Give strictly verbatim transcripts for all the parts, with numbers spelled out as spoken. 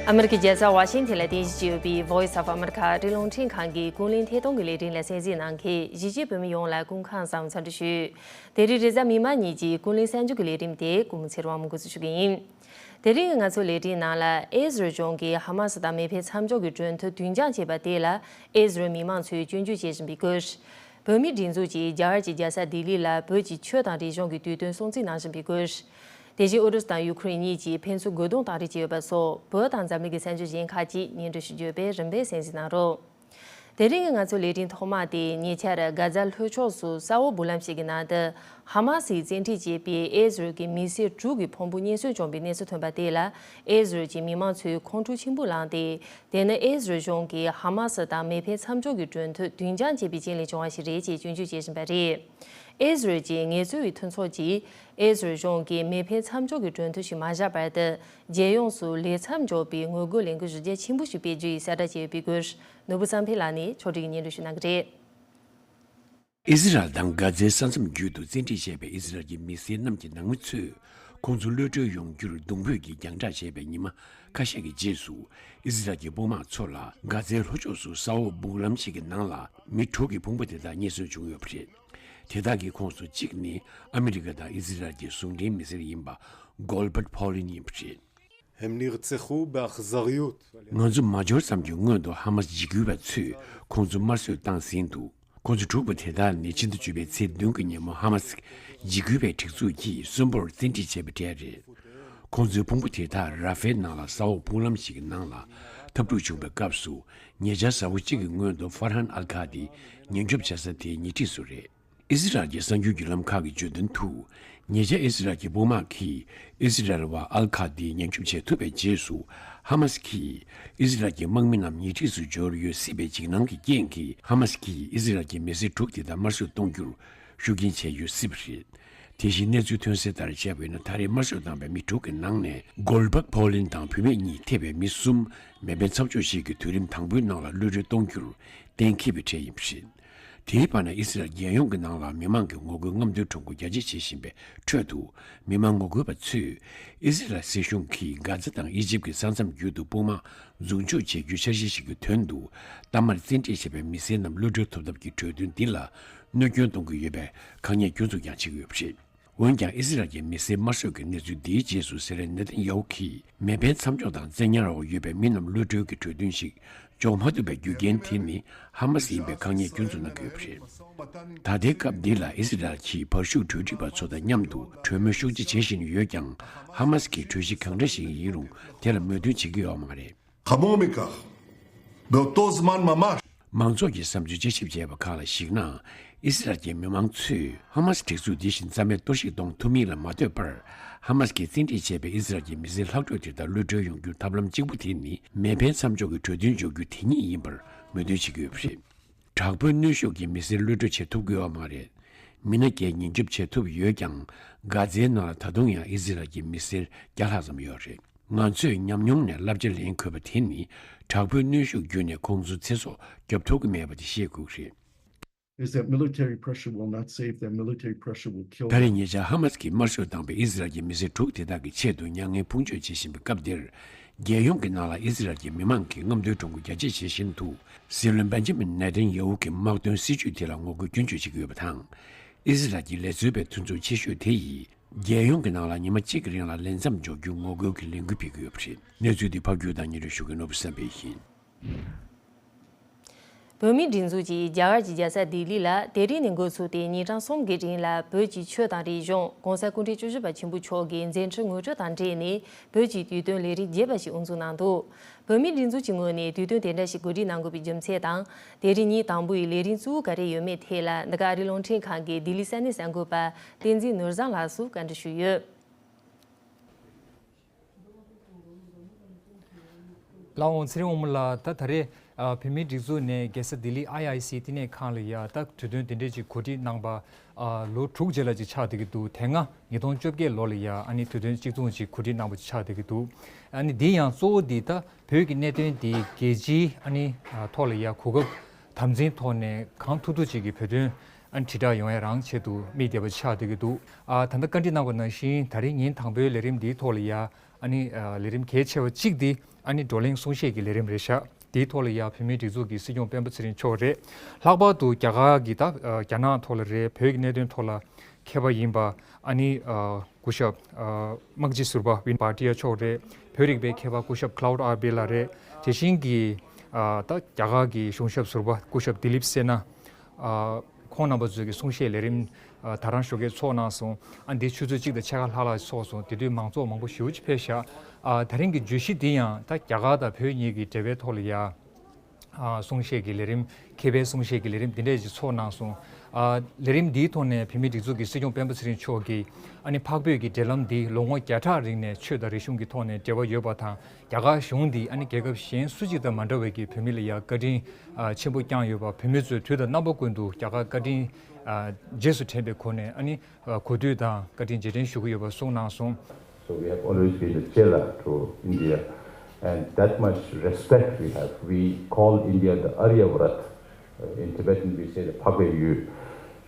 ཨ་མི་རི་ཀའི་རྒྱལ་ས་ཝ་ཤིང་ཐན་ལ་རྟེན་གཞི་བྱས་ཡོད་པའི་Voice of America ཨ་རིའི་རླུང་འཕྲིན་ཁང་གི་ཀུན་གླེང་ཐད་གཏོང་གི་ལས་རིམ་ལ་གསན་གཟིགས་གནང་མཁན་གཞིས་བྱེས་བོད་མི་ཡོངས་ལ་སྐུ་ཁམས་བཟང་འཚམས་འདྲི་ཞུ། དེ་རིང་རེས་གཟའ་མིག་དམར་ཉིན་གྱི་ཀུན་གླེང་གསར་འགྱུར་གྱི་ལས་རིམ་དེ་ཀུན་ཚེ་རིང་དབང་མོས་འགོ་འཛུགས་ཞུ་གི་ཡིན། དེ་རིང་གི་ང་ཚོའི་ལས་རིམ་ནང་ལ་ཨི་ཟི་རལ་གཞུང་གིས་ཧ་མ་སི་དང་མེ་འཕེན་མཚམས་འཇོག་གི་གྲོས་མཐུན་དུས་འགྱངས་བྱས་པ་དེ་ལ་ཨི་ཟི་རལ་མི་མང་ཚོས་སྐྱོན་བརྗོད་བྱེད་བཞིན་པའི་སྐོར། བོད་མིའི་སྒྲིག་འཛུགས་ཀྱིས་རྒྱ་གར་གྱི་རྒྱལ་ས་ལྡི་ལི་ལ་བོད་ཀྱི་ཆོས་དང་རིག་གཞུང་གི་དུས་སྟོན་སྲུང་བརྩི་གནང་བཞིན་པའི་སྐོར། དེ་བཞིན་ཨུ་རུ་སུ་དང་ཡུ་ཁུ་རེན་གཉིས་ཀྱིས་ཕན་ཚུན་རྒོལ་རྡུང་བཏང་རེས་བྱས་ཡོད་པ་སོགས་བོད་དང་འཛམ་གླིང་གི་གསར་འགྱུར་གཞན་ཁག་ཅིག་སྙན་སྒྲོན་ཞུ་རྒྱུ་ཡོད་པས་རིམ་པས་གསན་གཟིགས་གནང་རོགས། དེ་རིང་གི་ང་ཚོའི་ལས་རིམ་ཐོག་མ་དེ་ཉེ་ཆར་གྷ་ཛ་ལྷོ་ཕྱོགས་སུ་ས་འོག་སྦུག་ལམ་ཞིག་གི་ནང་དུ་ཧ་མ་སིས་བཙན་ཁྲིད་བྱས་པའི་ཨི་ཟི་རལ་གྱི་མི་སེར་དྲུག་གི་ཕུང་པོ་རྙེད་སོན་བྱུང་བའི་གནས་ཚུལ་ཐོན་པ་དེ་ལ་ཨི་ཟི་རལ་གྱི་མི་མང་ཚོས་ཁོང་ཁྲོ་ཆེན་པོ་ལངས་ཏེ། དེ་ནི་ཨི་ཟི་རལ་གཞུང་གིས་ཧ་མ་སི་དང་མེ་འཕེན་མཚམས་འཇོག་གི་གྲོས་མཐུན་དུས་འགྱངས་བྱས་པའི་རྐྱེན་ལས་བྱུང་བ་ཞིག་རེད་ཅེས་སྐྱོན་བརྗོད་བྱེད་བཞིན་པ་རེད། ཨི་ཟི་རལ་གྱི་ངལ་རྩོལ་བའི་མཐུན་ཚོགས་ཀྱིས་ཨི་ཟི་རལ་གཞུང་གིས་མེ་འཕེན་མཚམས་འཇོག་གི་གྲོས་མཐུན་ཞིག་མ་བཞག་བར་དུ་རྒྱལ་ཡོངས་སུ་ལས་མཚམས་འཇོག་པའི་ངོ་རྒོལ་ལས་འགུལ་གཞི་རྒྱ་ཆེན་པོ་ཞིག་སྤེལ་རྒྱུ་ཡི་གསལ་བསྒྲགས་བྱས་ཡོད་པའི་སྐོར་ནོར་བུ་བསམ་འཕེལ་ལགས་ནས་ཕྱོགས་སྒྲིག་གིས་སྙན་སྒྲོན་ཞུ་གནང་གི་རེད། ཨི་ཟི་རལ་དང་གྷ་ཛའི་ས་མཚམས་བརྒྱུད་དུ་བཙན་ཁྲིད་བྱས་པའི་ཨི་ཟི་རལ་གྱི་མི་སེར་རྣམས་ཀྱི་ནང་མི་ཚོས་ཁོང་ཚོ་གློད་གྲོལ་ཡོང་རྒྱུར་གདུང་འབོད་ཀྱིས་རྒྱང་བསྒྲགས་བྱས་པའི་ཉི་མ་ཁ་ཤས་ཀྱི་རྗེས་སུ། ཨི་ཟི་རལ་གྱི་དཔུང་དམག་ཚོ་ལ་གྷ་ཛའི་ལྷོ་ཕྱོགས་སུ་ས་འོག་སྦུག་ལམ་ཞིག་གི་ནང་ལ་མི་དྲུག་གི་ཕུང་པོ་དེ་དག་རྙེད་སོན་བྱུང་ཡོད་པ་རེད། དེ་དག་གི་ཁོངས་སུ་གཅིག་ནི་ཨ་མི་རི་ཀ་དང་ཨི་ཟི་རལ་གྱི་ཟུང་འབྲེལ་མི་སེར་ཡིན་པ་གོལ་བྷར་ཕོ་ལིན་ཡིན་པ་རེད། הם נרצחו באכזריות. ང་ཚོ་མ་འབྱོར་ཙམ་གྱི་སྔོན་དུ་ཧ་མ་སི་འཇིགས་སྐུལ་བ་ཚོས་ཁོང་ཚོ་དམར་གསོད་བཏང་ཟིན་འདུག་ཁོང་ཚོ་དྲུག་པོ་དེ་དག་ནི་ཕྱི་ཟླ་བཅུ་པའི་ཚེས་བདུན་གྱི་ཉིན་མོ་ཧ་མ་སི་འཇིགས་སྐུལ་བའི་སྒྲིག་འཛུགས་ཀྱིས་གསོན་པོར་བཙན་ཁྲིད་བྱས་པའི་གྲས་རེད། ཁོང་ཚོའི་ཕུང་པོ་དེ་དག་ར་ཧྥེལ་ནང་ལ་ས་འོག་སྦུག་ལམ་ཞིག་གི་ནང་ལ་འཐབ་འཁྲུག་བྱུང་བའི་སྐབས་སུ་ཉེ་ཆར་གཟའ་འཁོར་གཅིག་གི་སྔོན་དུ་ཧྥར་ཧན་ཨལ་ཁ་ཏི་ཉེན་སྐྱོབ་བྱ་ས་དེའི་ཉེ་འཁྲིས་སུ་རེད། ཨི་ཟི་རལ་གྱི་གསར་འགྱུར་བརྒྱུད་ལམ་ཁག་གིས་བརྗོད་དོན་དུ། ཉེ་ཆར་ཨི་ཟི་རལ་གྱི་དཔུང་དམག་གིས་ཨི་ཟི་རལ་བ་ཨལ་ཁ་ཏི་ཉེན་སྐྱོབ་བྱེད་ཐུབ་པའི་རྗེས་སུ། ཧ་མ་སི་གིས་ཨི་ཟི་རལ་གྱི་དམག་མི་རྣམས་ཉེ་འཁྲིས་སུ་འབྱོར་ཡོད་སྲིད་པའི་འཇིགས་སྣང་གི་རྐྱེན་གྱིས། ཧ་མ་སི་གིས་ཨི་ཟི་རལ་གྱི་མི་སེར་དྲུག་དེ་དག་དམར་གསོད་གཏོང་རྒྱུར་ཤུགས་རྐྱེན་བྱས་ཡོད་སྲིད་པ་རེད། དེ་བཞིན་གནས་ཚུལ་ཐོན་གསལ་ལྟར་བྱས་པ་ཡིན་ན། ད་རེས་དམར་གསོད་བཏང་བའི་མི་དྲུག་གི་ནང་ནས་གོལ་བྷག་ཕོ་ལིན་དང་བུད་མེད་གཉིས་ཐེ་བའི་མི་གསུམ་མེ་འཕེན་མཚམས་འཇོག་ཞིག་གི་དུས་རིམ་དང་པོའི་ནང་ལ་གློད་གྲོལ་གཏོང་རྒྱུར་གཏན་འཁེལ་བའི་གྲས་ཡིན་པ་རེད། དེའི་བར་ན་ཨི་སི་རལ་རྒྱལ་ཡོངས་ཀྱི་ནང་ལ་མི་མང་གི་ངོ་རྒོལ་རྔམ་སྟོན་ཁྲོམ་སྐོར་རྒྱ་སྐྱེད་བྱེད་བཞིན་པའི་ཁྲོད་དུ། མི་མང་ངོ་རྒོལ་པ་ཚོས་ཨི་སི་རལ་སྲིད་གཞུང་གིས་གྷ་ཛ་དང་ཨི་ཇིབ་ཀྱི་ས་མཚམས་བརྒྱུད་དུ་དཔུང་དམག་འཛུགས་འཇུག་བྱེད་རྒྱུའི་འཆར་གཞི་ཞིག་གི་དོན་དུ། གཏའ་མར་བཙན་ཁྲིད་བྱས་པའི་མི་སེར་རྣམས་གློད་གྲོལ་ཐུབ་ཐབས་ཀྱི་གྲོས་མཐུན་འདི་ལ་གནོད་སྐྱོན་གཏོང་གི་ཡོད་པའི་དཀའ་ངལ་སྐྱོན་འཛུགས་ཀྱང་བྱེད་ཀྱི་ཡོད་པ་རེད། འོན་ཀྱང་ཨི་སི་རལ་གྱི་མི་སེར་དམར་གསོད་ཀྱི་གནས་ཚུལ་འདིའི་རྗེས་སུ་སྲིད་བློན་ནེ་ཐན་ཡ་ཧུ་གིས་མེ་འཕེན་མཚམས་འཇོག་དང་བཙན་ཉར་འོག་ཡོད་པའི་མི་རྣམས་གློད་གྲོལ་གྱི་གྲོས་མཐུན་ཞིག་འཇོག་མ་ཐུབ་པའི་རྒྱུ་རྐྱེན་དེ་ནི་ཧ་མ་སི་ཡིན་པའི་དཀའ་ངལ་སྐྱོན་འཛུགས་གནང་གི་ཡོད་པ་རེད། ད་ལྟའི་སྐབས་འདི་ལ་ཨི་སི་རལ་གྱིས་བར་བཞུགས་གྲོས་འགྲིག་པ་ཚོ་དང་མཉམ་དུ་གྲོས་མོལ་ཤུགས་ཆེ་བྱེད་བཞིན་ཡོད་ཀྱང་། ཧ་མ་སི་གིས་གྲོས་གཞི་གང་འདྲ་ཞིག་ཡིན་རུང་དེ་ལ་མོས་མཐུན་བྱེད་ཀྱི་ཡོད་མ་རེད། חמור מכך, באותו זמן ממש, མང་ཚོགས་ཀྱི་བསམ་ཚུལ་དཔྱད་ཞིབ་བྱས་པ་ཁག་ལ་གཞིགས་ན། ཨི་སི་རལ་གྱི་མི་མང་ཚོས་ཧ་མ་སི་སྒྲིག་འཛུགས་འདི་བཞིན་རྩ་མེད་གཏོར་བཤིག་གཏོང་ཐུབ་མིན་ལ་མ་ལྟོས་པར། ཧ་མ་སི་གིས་བཙན་ཁྲིད་བྱས་པའི་ཨི་སི་རལ་གྱི་མི་སེར་ལྷག་འཕྲོས་དེ་དག་གློད་གྲོལ་ཡོང་རྒྱུའི་ཐབས་ལམ་གཅིག་པུ་དེ་ནི་མེ་འཕེན་མཚམས་འཇོག་གི་གྲོས་མཐུན་འཇོག་རྒྱུ་དེ་ཉིད་ཡིན་པར་མོས་མཐུན་བྱེད་ཀྱི་ཡོད་པ་རེད། དྲག་པོའི་གནོན་ཤུགས་ཀྱིས་མི་སེར་གློད་གྲོལ་བྱེད་ཐུབ་ཀྱི་ཡོད་མ་རེད། མི་སྣ་བརྒྱད་ཉེན་སྐྱོབ་བྱེད་ཐུབ་ཡོད་ཀྱང་། གྷ་ཛའི་ནང་ལ་ད་དུང་ཡང་ཨི་སི་རལ་གྱི་མི་སེར་བརྒྱ་ལྷག་ཙམ་ཡོད་རེད། ང་ཚོས་ཉམས་མྱོང་ནས་བསླབ་བྱ་ལེན་དགོས་པ་དེ་ནི། དྲག་པོའི་གནོན་ཤུགས་བརྒྱུད་ནས་ཁོང་ཚོའི་ཚེ་སྲོག་སྐྱོབ་ཐུབ་ཀྱི་མེད་པ་དེ་ཤེས་དགོས་ཀྱི་རེད། Is that military pressure will not save them. Military pressure will kill them. ད་རེས་ཉེ་ཆར་ཧ་མ་སི་གིས་དམར་གསོད་བཏང་པའི་ཨི་སི་རལ་གྱི་མི་སེར་དྲུག་དེ་དག་གི་ཆེད་དུ་མྱ་ངན་ཕུང་གཅོད་བྱེད་བཞིན་པའི་སྐབས་འདིར། རྒྱལ་ཡོངས་ཀྱི་ནང་ལ་ཨི་སི་རལ་གྱི་མི་མང་གིས་རྔམ་སྟོན་ཁྲོམ་སྐོར་རྒྱ་སྐྱེད་བྱེད་བཞིན་འདུག་སྲིད་བློན་བན་ཇི་མིན་ནེ་ཐན་ཡ་ཧུ་གིས་དམག་དོན་སྲིད་ཇུས་དེ་ལ་ངོ་རྒོལ་སྐྱོན་བརྗོད་བྱེད་ཀྱི་ཡོད་པ་དང་། ཨི་སི་རལ་གྱི་ལས་བཟོ་བའི་མཐུན་ཚོགས་ཆེ་ཤོས་དེ་ཡིས། རྒྱལ་ཡོངས་ཀྱི་ནང་ལ་ཉི་མ་གཅིག་གི་རིང་ལ་ལས་མཚམས་འཇོག་རྒྱུའི་ངོ་རྒོལ་གྱི་ལས་འགུལ་སྤེལ་གྱི་ཡོད་པ་རེད། གནས་ཚུལ་འདི་ཕབ་སྒྱུར་དང་སྙན་སྒྲོན་ཞུ་མཁན་ནོར་བུ་བསམ་འཕེལ་ཡིན། བོད་མིའི་སྒྲིག་འཛུགས་ཀྱིས་རྒྱ་གར་གྱི་རྒྱལ་ས་ལྡི་ལི་ལ་དེ་རིང་ནས་འགོ་ཚུགས་ཏེ་ཉིན་གྲངས་གསུམ་གྱི་རིང་ལ་བོད་ཀྱི་ཆོས་དང་རིག་གཞུང་། ྋགོང་ས་སྐུ་ཕྲེང་བཅུ་བཞི་པ་ཆེན་པོ་མཆོག་གི་མཛད་འཕྲིན་ངོ་སྤྲོད་དང་འབྲེལ་ནས་བོད་ཀྱི་དུས་སྟོན་ལས་རིམ་རྒྱས་པ་ཞིག་དབུ་འཛུགས་གནང་འདུག་བོད་མིའི་སྒྲིག་འཛུགས་ཀྱི་ངོས་ནས་དུས་སྟོན་དེ་འདྲ་ཞིག་གོ་སྒྲིག་གནང་དགོས་པའི་རྒྱུ་མཚན་དང་། དེ་རིང་ཉིན་དང་པོའི་ལས་རིམ་གཙོ་བོ་ག་རེ་ཡོད་མེད་ཐད་ལ། འདི་ག་ཨ་རིའི་རླུང་འཕྲིན་ཁང་གི་ལྡི་ལི་ས་གནས་གསར་འགོད་པ་བསྟན་འཛིན་ནོར་བཟང་ལགས་སུ་བཀའ་འདྲི་ཞུས་ཡོད། ལགས་འོང་། ཚེ་རིང་དབང་མོ་ལགས། ད་ད་རེས་ཨ་བོད་མིའི་སྒྲིག་འཛུགས་ནས་རྒྱལ་ས་ལྡི་ལི་ཨའི་ཨའི་སི་བསྟི་གནས་ཁང་ལ་ཡ་ད་དུས་སྟོན་དེ་འདྲས་ཅིག་གོ་སྒྲིག་གནང་པ་ཨ་ལོ་དྲུག་རྗེས་ལ་ཅིག་ཆགས་བསྡད་ཀྱི་འདུག་དེ་སྔ་ཉིས་སྟོང་བཅོ་བརྒྱད་ལོ་ལ་ཡ་ཨ་ནི་དུས་སྟོན་གཅིག་མཚུངས་ཅིག་གོ་སྒྲིག་གནང་པ་ཅིག་ཆགས་བསྡད་ཀྱི་འདུག་ཨ་ནི་འདི་ཡང་གཙོ་བོ་འདི་ད་བོད་ཀྱི་གནད་དོན་འདི་རྒྱལ་སྤྱིའི་ཨ་ནི་ཨ་ཐོག་ལ་ཡ་གོ་སྐབས་དམ་འཛིན་ཐོག་ནས་གང་ཐུབ་ཐུབ་ཅིག་གི་བོད་དོན་ཨ་ནི་དྲིལ་བསྒྲགས་ཡོང་ཡ་རང་ཆེད་དུ་དམིགས་བསྡད་པ་ཆགས་བསྡད་ཀྱི་འདུག་ཨ་ད་ལྟ་བཀའ་འདྲི་གནང་བ་ནང་བཞིན་ད་རིང་ཉིན་དང་པོའི་ལས་རིམ་འདིའི་ཐོག་ལ་ཡ་ཨ་ ཨ་ནི་ལས་རིམ་གལ་ཆེ་བ་གཅིག་འདི་ཨ་ནི་བགྲོ་གླེང་གསུང་བཤད་ཀྱི་ལས་རིམ་རེད་ཤག་དེའི་ཐོག་ལ་ཡ་བོད་མིའི་སྒྲིག་འཛུགས་ཀྱི་སྲིད་སྐྱོང་སྤེན་པ་ཚེ་རིང་མཆོག་རེད། ལྷག་པར་དུ་རྒྱ་གར་གྱི་ད་རྒྱ་ནག་ཐོག་ལ་རེད། བོད་ཀྱི་གནད་དོན་ཐོག་ལ་མཁས་པ་ཡིན་པ་ཨ་ནི་སྐུ་ཞབས་དམག་སྤྱི་ཟུར་པ་ཝིན་བྷ་ཏི་ཡ་མཆོག་རེད། བོད་རིག་པའི་མཁས་པ་སྐུ་ཞབས་Claude Arbery་ལགས་རེད། དེ་བཞིན་གྱི་ད་རྒྱ་གར་གྱི་གཞུང་ཞབས་ཟུར་པ་སྐུ་ཞབས་Dilip Sena། ཁོང་རྣམ་པ་ཚོས་ཀྱི་གསུང་བཤད་ལས་རིམ་ད་རང་ཞོགས་ཀས་ཚོགས་གནང་སོང་། ཨ་འདི་ཆུ་ཚོད་གཅིག་དང་ཕྱེད་ཀ་ལྷག་ལྷག་ཚོགས་སོང་། དེ་དུས་མང་ཚོགས་མང་པོ་ཞེ་པོ་ཅིག་ཕེབས་ཤག་ཨ་དེ་རིང་གི་བརྗོད་གཞི་འདི་ཡང་ད་རྒྱ་གར་དང་བོད་གཉིས་ཀྱི་འབྲེལ་བའི་ཐོག་ལ་ཡ་ཨ་གསུང་བཤད་ཀྱི་ལས་རིམ་མཁས་པའི་གསུང་བཤད་ཀྱི་ལས་རིམ་འདི་འདྲས་ཅིག་ཚོགས་གནང་སོང་། ཨ་ལས་རིམ་འདིའི་ཐོག་ནས་བོད་མིའི་སྒྲིག་འཛུགས་ཀྱི་སྲིད་སྐྱོང་སྤེན་པ་ཚེ་རིང་མཆོག་གིས་ཨ་ནི་འཕགས་བོད་ཀྱི་འབྲེལ་ལམ་འདི་ལོ་ངོ་བརྒྱ་ཕྲག་རིང་ནས་ཆོས་དང་རིག་གཞུང་གི་ཐོག་ནས་འབྲེལ་བ་ཡོད་པ་དང་། རྒྱ་གར་གཞུང་འདིས་ཨ་ནི་རྒྱལ་ཁབ་གཞན་སུ་གཅིག་དང་མ་འདྲ་བའི་གི་བོད་མི་ལ་ཡ་བཀའ་དྲིན་ཨ་ཆེན་པོ་བསྐྱངས་ཡོད་པ། བོད་མི་ཚོས་དུས་དང་རྣམ་པ་ཀུན་ཏུ་རྒྱ་གར་བཀའ་དྲིན་ཨ་རྗེས་སུ་དྲན་པའི་སྒོ་ནས་ཨ་ནི་ཨ་གུས་འདུད་དང་བཀའ་དྲིན་རྗེས་དྲན་ཞུ་གི་ཡོད་པ་གསུངས་གནང་སོང་། So we have always been a chela to India, and that much respect we have. We call India the Aryavrat. Uh, in Tibetan, we say the Phagwe Yu.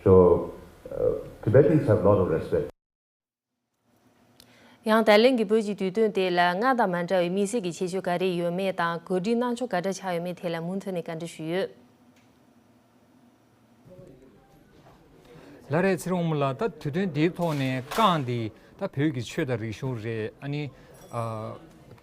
So, uh, Tibetans have a lot of respect. ཡང་ད་ལན་གྱི་བོད་ཀྱི་དུས་སྟོན་དེ་ལ་སྔར་དང་མ་འདྲ་བའི་དམིགས་བསལ་གྱི་ཁྱད་ཆོས་ག་རེ་ཡོད་མེད་དང་། གོ་སྒྲིག་གནང་ཕྱོགས་ག་འདྲ་ཆགས་ཡོད་མེད་ཐད་ལ་མུ་མཐུད་ནས་བཀའ་འདྲི་ཞུས་ཡོད། ལགས་རེད། ཚེ་རིང་དབང་མོ་ལགས། ད་དུས་སྟོན་འདིའི་ཐོག་ནས་རྐང་འདི་ད་བོད་ཀྱི་ཆོས་དང་རིག་གཞུང་རེད། ཨ་ནི་ཨ་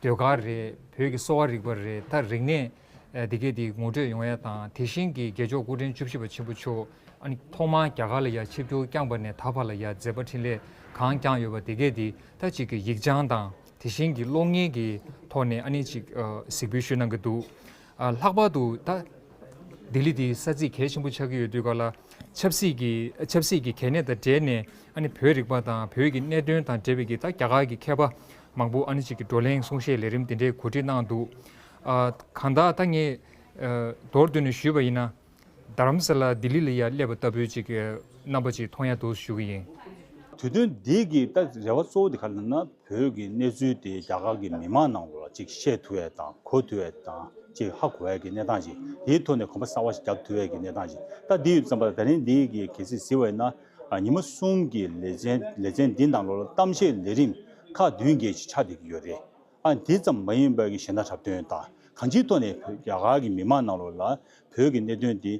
ཟློས་གར་རེད། བོད་ཀྱི་གསོ་བ་རིག་པ་རེད། ད་རིག་གནས་ཨ་འདི་གས་འདི་ངོ་སྤྲོད་ཡོང་ཡ་དང་། དེ་བཞིན་གྱི་རྒྱལ་མཆོག་སྐུ་ཕྲེང་བཅུ་བཞི་པ་ཆེན་པོ་མཆོག་ཨ་ནི་ཐོག་མར་རྒྱ་གར་ལ་ཡ་ཆིབས་བསྒྱུར་བསྐྱངས་པ་ནས་ད་བར་ལ་ཡ་མཛད་པ་འཕྲིན་ལས་གང་བསྐྱངས་ཡོད་པ་དེ་གས་འདི་ད་ཅིག་གི་ཡིག་བྱང་དང་དེ་བཞིན་གྱི་གློག་བརྙན་གྱི་ཐོག་ནས་ཨ་ནི་ཅིག་ཨ་གཟིགས་འབུལ་ཞུས་གནང་གི་འདུག་ཨ་ལྷག་པར་དུ་ད་ལྡི་ལི་འདི་ས་ཚིགས་གལ་ཆེན་པོ་ཆགས་ཀྱི་ཡོད་དུས་ག་ལ་ཆབ་སྲིད་ཀྱི་ཆབ་སྲིད་ཀྱི་གལ་གནད་དང་འབྲེལ་ནས་ཨ་ནི་བོད་རིག་པ་དང་བོད་ཀྱི་གནད་དོན་དང་འབྲེལ་བའི་གི་ད་རྒྱ་གར་གྱི་མཁས་པ་མང་པོ་ཨ་ནི་ཅིག་གི་བགྲོ་གླེང་གསུང་བཤད་ལས་རིམ་འདི་འདྲའི་གོ་སྒྲིག་གནང་འདུག་ཨ་གང་ལྟར་ད་ངས་ཨ་མདོར་བསྡུས་ནས་ཞུས་པ་ཡིན་ན། རྡ་རམ་ས་ལ་ལྡི་ལི་ལ་ཡ་སླེབས་པ་ལྟ་བུའི་ཅིག་གི་རྣམ་པ་ཅིག་མཐོང་ཡ་འདུག་ཞུ་གི་ཡིན། དུས་སྟོན་འདི་གི་ད་རེ་བ་གཙོ་བོ་དེ་ག་རེ་ལབ་ན། བོད་ཀྱི་གནས་ཚུལ་དེ་རྒྱ་གར་གྱི་མི་མང་ནང་ལོགས་ལ་ཅིག་བཤད་ཐུབ་ཡ་དང་གོ་ཐུབ་ཡ་དང་ཅིག་ཧ་གོ་ཡ་གི་གནས་སྟངས་ཅིག་དེའི་ཐོག་ནས་གོམ་པ་གསར་བ་ཞིག་རྒྱག་ཐུབ་ཡ་གི་གནས་སྟངས་ཅིག་ད་འདི་ཡོད་ཙམ་པ་ལ་ད་རིང་འདི་གི་གལ་སྲིད་གཟིགས་པ་ཡིན་ན། ཨ་ཉི་མ་གསུམ་གྱི་ལེ་ཚན་ལེ་ཚན་འདི་ནང་ལོགས་ལ་གཏམ་བཤད་ལས་རིམ་ཁག་བདུན་བརྒྱད་ཅིག་ཆགས་བསྡད་ཀྱི་ཡོད་རེད། ཨ་འདི་ཙམ་མ་ཡིན་པའི་གི་གཞན་དག་འཁྲབ་སྟོན་དང་གང་ཅིའི་ཐོག་ནས་བོད་རྒྱ་གར་གྱི་མི་མང་ནང་ལོགས་ལ་བོད་ཀྱི་གནད་དོན་འདི་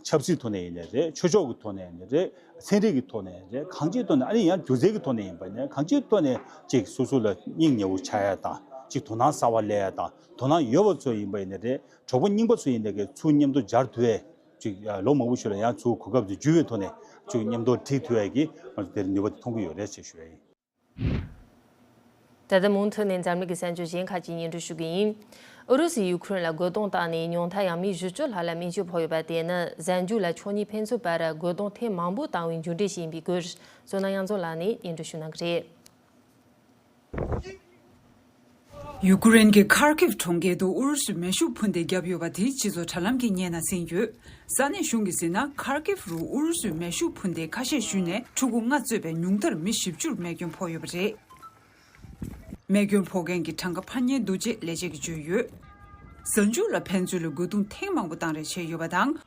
ཆབ་སྲིད་ཐོག་ནས་ཡིན་ནའི་རེད། ཆོས་ཕྱོགས་ཀྱི་ཐོག་ནས་ཡིན་ནའི་རེད། ཚན་རིག་གི་ཐོག་ནས་ཡིན་ནའི་རེད། གང་ཅིའི་ཐོག་ནས་ཨ་ནི་ཡང་སྒྱུ་རྩལ་གྱི་ཐོག་ནས་ཡིན་པ་ཡིན་ནའི་གང་ཅིའི་ཐོག་ནས་ཅིག་སོ་སོ་ལ་སྙིང་ཉེ་བོ་ཆགས་ཡ་དང་ཅིག་དོ་སྣང་གསར་བ་སླེབས་ཡ་དང་དོ་སྣང་ཡོད་པ་ཚོ་ཡིན་པ་ཡིན་ནའི་རེད། གྲོགས་པོ་རྙིང་པ་ཚོ་ཡིན་ནའི་གི་ཚུར་མཉམ་དུ་སྦྱར་ཐུབ་ཡས་ཅིག་ལོ་མང་པོ་ཞིག་ལ་ཡང་ཚུར་གོ་སྐབས་དེ་འཇུ་བའི་ཐོག་ནས་ཅིག་མཉམ་དུ་འགྲིག་ཐུབ་ཡས་ཀྱི་ང་ཚོ་དེར་ནུས་པ་དེ་མཐོང་གི་ཡོད་རེད་ཅེས་ཞུ་ཡ་ཡིན། ད་ལྟ་མུ་མཐུད་ནས་འཛམ་གླིང་གི་གསར་འགྱུར་གཞན་ཁག་ཅིག་སྙན་སྒྲོན་ཞུ་གི་ཡིན། ཨུ་རུ་སུས་ཡུ་ཁུ་རེན་ལ་རྒོལ་རྡུང་བཏང་ནས་ཉུང་མཐར་ཡང་མི་བཞི་བཅུ་ལྷག་ལ་རྨས་སྐྱོན་ཕོག་ཡོད་པ་དེ་ནི་གཟའ་མཇུག་ལ་ཕྱོགས་གཉིས་ཕན་ཚུན་བར་རྒོལ་རྡུང་ཐེངས་མང་པོ་བཏང་བའི་མཇུག་འབྲས་ཤིག་ཡིན་པའི་སྐོར། བསོད་ནམས་དབྱངས་འཛོམས་ལགས་ནས་སྙན་སྒྲོན་ཞུ་གནང་གི་རེད། ཡུ་ཀེ་རེན་གྱི་ཁར་ཀིབ་གྲོང་ཁྱེར་དུ་ཨུ་རུ་སུས་མེ་ཤུགས་འཕུར་མདེལ་བརྒྱབ་ཡོད་པ་དེས་སྤྱི་ཚོགས་དྲ་ལམ་གྱི་བརྙན་ནང་གསན་ཡོད། ས་གནས་གཞུང་གིས་གསུངས་ན། ཁར་ཀིབ་རུ་ཨུ་རུ་སུས་མེ་ཤུགས་འཕུར་མདེལ་ཁ་ཤས་གཞུས་ནས་ཕྲུ་གུ་ལྔ་གཙོས་པའི་ཉུང་མཐར་མི་བཞི་བཅུར་རྨས་སྐྱོན་ཕོག་ཡོད་པ་རེད། རྨས་སྐྱོན་ཕོག་མཁན་གྱི་གྲངས་ཀ་འཕར་ཉེན་འདུག་ཅེས་ལས་བྱེད་ཀྱིས་བརྗོད་ཡོད། གཟའ་མཇུག་ལ་ཕན་ཚུན་ལ་རྒོལ་རྡུང་ཐེངས་མང་པོ་བཏང་རེས་བྱས་ཡོད་པ་དང་།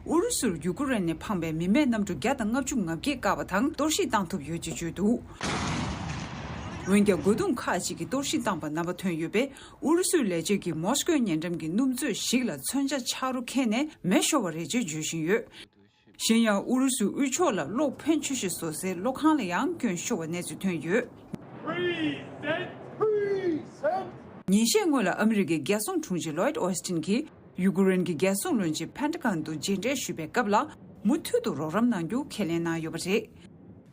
ཨུ་རུ་སུར་ཡུ་ཀེ་རེན་ནས་འཕངས་པའི་མི་མེད་གནམ་གྲུ་བརྒྱ་དང་ལྔ་བཅུ་ང་བརྒྱད་བཀག་པ་དང་གཏོར་བཤིག་བཏང་ཐུབ་ཡོད་ཅེས་བརྗོད་འདུག་འོན་ཀྱང་། རྒོལ་རྡུང་ཁག་ཅིག་གིས་གཏོར་བཤིག་བཏང་པ་རྣམ་པ་ཐོན་ཡོད་པས། ཨུ་རུ་སུའི་ལས་བྱེད་ཀྱིས་མོ་སི་ཀོའི་ཉེ་འགྲམ་གྱི་སྣུམ་མཛོད་ཞིག་ལ་མཚོན་ཆ་ཆག་རོ་ཁྱེར་ནས་མེ་ཤོར་བ་རེད་ཅེས་བརྗོད་བཞིན་ཡོད། གཞན་ཡང་། ཨུ་རུ་སུའི་དབུས་ཕྱོགས་ལ་གློག་འཕེན་ཆུ་ཞིག་བཟོ་སའི་གློག་ཁང་ལ་ཡང་སྐྱོན་ཤོར་བ་གནས་ཚུལ་ཐོན་ཡོད། ཉིན་ཤས་སྔོན་ལ་ཨ་མི་རི་ཀའི་རྒྱལ་སྲུང་དྲུང་ཆེ་ལོའིད་ཨོ་སི་ཊིན་གྱིས་ཡུ་ཀེ་རེན་གྱི་རྒྱལ་སྲུང་བློན་ཆེན་ཕན་ཏ་གྷོན་དུ་མཇལ་འཕྲད་ཞུས་པའི་སྐབས་ལ། མུ་མཐུད་དུ་རོགས་རམ་གནང་རྒྱུ་ཁས་ལེན་གནང་ཡོད་པ་རེད།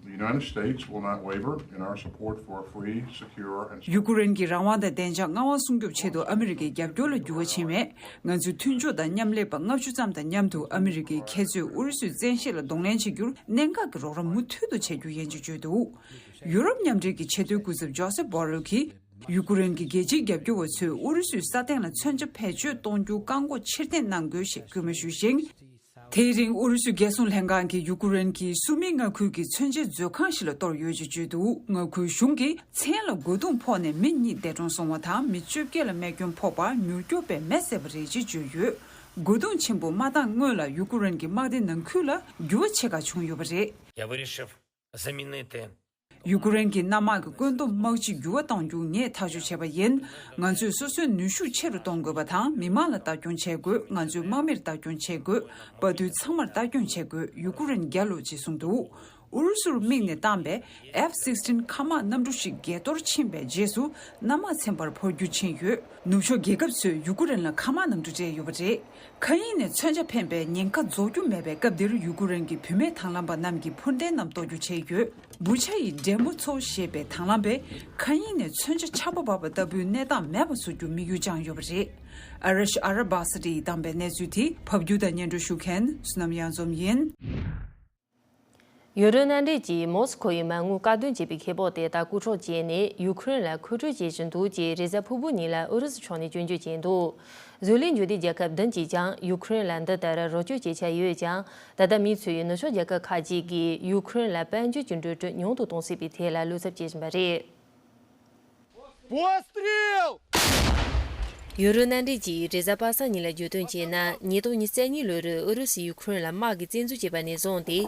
The United States will not waver in our support for a free, secure, and ཡུ་ཀེ་རེན་གྱི་རང་དབང་དང་བདེ་འཇགས་མངའ་དབང་སྲུང་སྐྱོབ་ཆེད་དུ་ཨ་མི་རི་ཀའི་རྒྱབ་སྐྱོར་ལ་འགྱུར་བ་ཕྱིན་མེད། ང་ཚོའི་མཐུན་ཕྱོགས་དང་མཉམ་ལས་པ་ལྔ་བཅུ་ཙམ་དང་མཉམ་དུ་ཨ་མི་རི་ཀའི་མཁས་བཙུན་ཨུ་རུ་སུའི་བཙན་ཤེད་ལ་གདོང་ལེན་བྱེད་རྒྱུར་གནད་འགག་གི་རོགས་རམ་མུ་མཐུད་དུ་བྱ་རྒྱུ་ཡིན་ཅེས་བརྗོད་འདུག་ཡུ་རོབ་མཉམ་འབྲེལ་གྱི་ཆེས་མཐོའི་སྐུ་ཚབ་ཇོ་སེབ་བྷོ་རེལ་གྱིས་ཡུ་ཀེ་རེན་གྱི་རྒྱལ་སྤྱིའི་རྒྱབ་སྐྱོར་བ་ཚོས་ཨུ་རུ་སུའི་ས་སྟེང་ལ་མཚོན་ཆ་བེད་སྤྱོད་གཏོང་རྒྱུ་བཀག་འགོག་ཕྱིར་འཐེན་གནང་དགོས་ཞེས་སྐུལ་མ་ཞུས་ཤིང་། དེའི་རིང་ཨུ་རུ་སུའི་རྒྱལ་སྲུང་ལྷན་ཁང་གིས་ཡུ་ཀེ་རེན་གྱི་སུ་མི་མངའ་ཁུལ་གྱི་མཚོན་ཆའི་མཛོད་ཁང་ཞིག་ལ་གཏོར་ཡོད་ཅེས་བརྗོད་འདུག་མངའ་ཁུལ་གཞུང་གིས་མཚན་ལ་རྒོལ་རྡུང་ཕོག་ནས་མི་གཉིས་འདས་གྲོངས་སོང་བ་དང་མི་བཅོ་བརྒྱད་ལ་རྨས་སྐྱོན་ཕོག་པར་མྱུར་སྐྱོབ་པས་མེ་བསད་པ་རེད་ཅེས་བརྗོད་ཡོད། རྒོལ་རྡུང་ཆེན་པོ་མ་བཏང་སྔོན་ལ་ཡུ་ཀེ་རེན་གྱི་དམག་སྡེ་ནང་ཁུལ་ལ་འགྱུར་བ་ཆེ་ཁག་བྱུང་ཡོད་པ་རེད། Я вирішив замінити ཡུ་ཀེ་རེན་གྱི་གནམ་དམག་གི་བཀོད་འདོམས་དམག་སྤྱི་འགྱུར་བ་གཏོང་རྒྱུ་ངས་ཐག་གཅོད་བྱས་པ་ཡིན། ང་ཚོས་སོ་སོའི་ནུས་ཤུགས་ཆེ་རུ་གཏོང་དགོས་པ་དང་། མི་མང་ལ་ལྟ་སྐྱོང་བྱེད་དགོས། ང་ཚོའི་དམག་མིར་ལྟ་སྐྱོང་བྱེད་དགོས། དཔའ་རྟུལ་ཚང་མར་ལྟ་སྐྱོང་བྱེད་དགོས། ཡུ་ཀེ་རེན་རྒྱལ་ལོ་ཅེས་གསུངས་འདུག་ཨུ་རུ་སུར་དམིགས་ནས་བཏང་པའི་ཨེཕ་སིགས་ཊིན་མཁའ་དམག་གནམ་གྲུ་ཞིག་བརྒལ་གཏོར་ཕྱིན་པའི་རྗེས་སུ། གནམ་དམག་ཚན་པར་འཕུར་རྒྱུ་ཕྱིན་ཡོད། ནུབ་ཕྱོགས་རྒྱལ་ཁབ་ཚོས་ཡུ་ཀེ་རེན་ལ་མཁའ་དམག་གནམ་གྲུ་སྤྲད་ཡོད་པ་རེད། མཁའ་དབྱིངས་ནས་མཚོན་ཆ་འཕེན་པའི་ཉེན་ཁ་རྫོགས་རྒྱུ་མེད་པའི་སྐབས་འདིར། ཡུ་ཀེ་རེན་གྱི་བུད་མེད་དང་བླངས་པ་རྣམས་ཀྱིས་འཕུར་མདེལ་རྣམས་གཏོར་རྒྱུ་བྱས་ཡོད། བུ་ཆ་ཡི་འདྲེ་མོ་ཚོ་ཞེས་པའི་དང་བླངས་པས་མཁའ་དབྱིངས་ནས་མཚོན་ཆ་ཆར་པ་བབས་པ་ལྟ་བུའི་གནས་སྟངས་མེད་པ་བཟོ་རྒྱུ་དམིགས་ཡུལ་བཅངས་ཡོད་པ་རེད། ཨ་ར་ཤི་ཨ་ར་བྷ་སི་ཏི་ཡིས་བཏང་པའི་གནས་ཚུལ་དེ། ཕབ་སྒྱུར་དང་སྙན་སྒྲོན་ཞུ་མཁན་བསོད་ནམས་གཡང་འཛོམས་ཡིན། ཡུ་རོབ་མནའ་འབྲེལ་གྱིས་མོ་སི་ཁོ་ཡི་མ་དངུལ་བཀག་སྡོམ་བྱས་པའི་ཁེ་སྤོགས་དེ་དག་རྐུ་འཕྲོག་བྱས་ནས་ཡུ་ཁུ་རེན་ལ་མཁོ་སྤྲོད་བྱེད་བཞིན་འདུག་ཅེས་རེས་གཟའ་ཕུར་བུ་ཉིན་ལ་ཨུ་རུ་སུ་ཕྱོགས་ནས་སྐྱོན་བརྗོད་བྱས་འདུག་བཟོ་ལས་འབྱོར་ལྡན་རྒྱལ་ཁབ་བདུན་གྱིས་ཀྱང་ཡུ་ཁུ་རེན་ལ་འདི་ལྟར་རོགས་སྐྱོར་བྱེད་འཆར་ཡོད་ཀྱང་། ད་ལྟ་མི་ཚོས་ནུབ་ཕྱོགས་རྒྱལ་ཁབ་ཁག་ཅིག་གིས་ཡུ་ཁུ་རེན་ལ་དཔལ་འབྱོར་གྱི་འགྲོ་གྲོན་ཉུང་དུ་གཏོང་སྲིད་པའི་ཐད་ལ་བློ་འཚབ་བྱེད་བཞིན་པ་རེད། Пострел! ཡུ་རོབ་མནའ་འབྲེལ་གྱིས་རེས་གཟའ་པ་སངས་ཉིན་ལ་བརྗོད་དོན་བྱས་ན། ཉིས་སྟོང་ཉི་ཤུ་རྩ་གཉིས་ལོར་ཨུ་རུ་སུས་ཡུ་ཁུ་རེན་ལ་དམག་གི་བཙན་འཛུལ་བྱས་པ་ནས་བཟུང་སྟེ།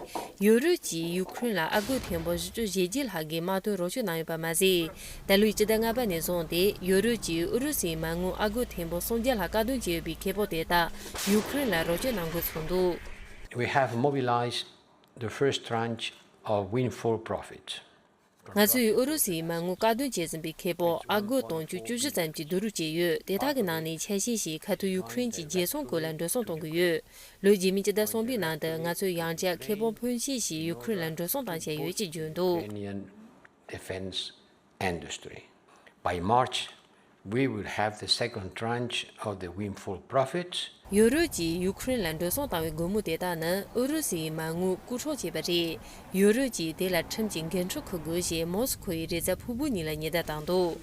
ཡུ་རོབ་ཀྱིས་ཡུ་ཁུ་རེན་ལ་ཨ་སྒོར་ཐེར་འབུམ་བཞི་བཅུ་ཞེ་བརྒྱད་ལྷག་གི་དམག་དོན་རོགས་སྐྱོར་གནང་ཡོད་པ་མ་ཟད། ད་ལོའི་སྤྱི་ཟླ་ལྔ་པ་ནས་བཟུང་སྟེ། ཡུ་རོབ་ཀྱིས་ཨུ་རུ་སུའི་མ་དངུལ་ཨ་སྒོར་ཐེར་འབུམ་སུམ་བརྒྱ་ལྷག་བཀག་སྡོམ་བྱས་ཡོད་པའི་ཁེ་སྤོགས་དེ་དག་ཡུ་ཁུ་རེན་ལ་རོགས་སྐྱོར་གནང་འགོ་ཚུགས་འདུག We have mobilized the first tranche of windfall profits. ང་ཚོས་ཨུ་རུ་སུའི་མ་དངུལ་བཀག་སྡོམ་བྱས་ཟིན་པའི་ཁེ་སྤོགས་ཨ་སྒོར་དུང་ཕྱུར་བཅུ་བཞི་ཙམ་གྱི་བསྡུ་རུབ་བྱས་ཡོད། དེ་དག་གི་ནང་ནས་ཆ་ཤས་ཤིག་ཁ་ཐུག་ཡུ་ཁུ་རེན་གྱི་རྒྱལ་སྲུང་ཁུལ་ལ་འགྲོ་སོང་གཏོང་གི་ཡོད། ལོ་རྗེས་མའི་སྤྱི་ཟླ་གསུམ་པའི་ནང་དུ་ང་ཚོས་ཡང་བསྐྱར་ཁེ་སྤོགས་ཕོན་ཆེ་ཞིག་ཡུ་ཁུ་རེན་ལ་འགྲོ་སོང་བཏང་འཆར་ཡོད་ཅེས་བརྗོད་འདུག Ukrainian defense industry. By March, we will have the second tranche of the windfall profits. ཡུ་རོབ་ཀྱིས་ཡུ་ཁུ་རེན་ལ་འགྲོ་སོང་བཏང་བའི་སྒོར་མོ་དེ་དག་ནི་ཨུ་རུ་སུའི་མ་དངུལ་རྐུ་འཕྲོག་བྱས་པ་རེད། ཡུ་རོབ་ཀྱིས་དེ་ལ་ཁྲིམས་ཀྱི་འགན་འཁྲི་འཁུར་དགོས་ཞེས་མོ་སི་ཁོ་ཡིས་རེས་གཟའ་ཕུར་བུ་ཉིན་ལ་ཉེན་བརྡ་བཏང་འདུག་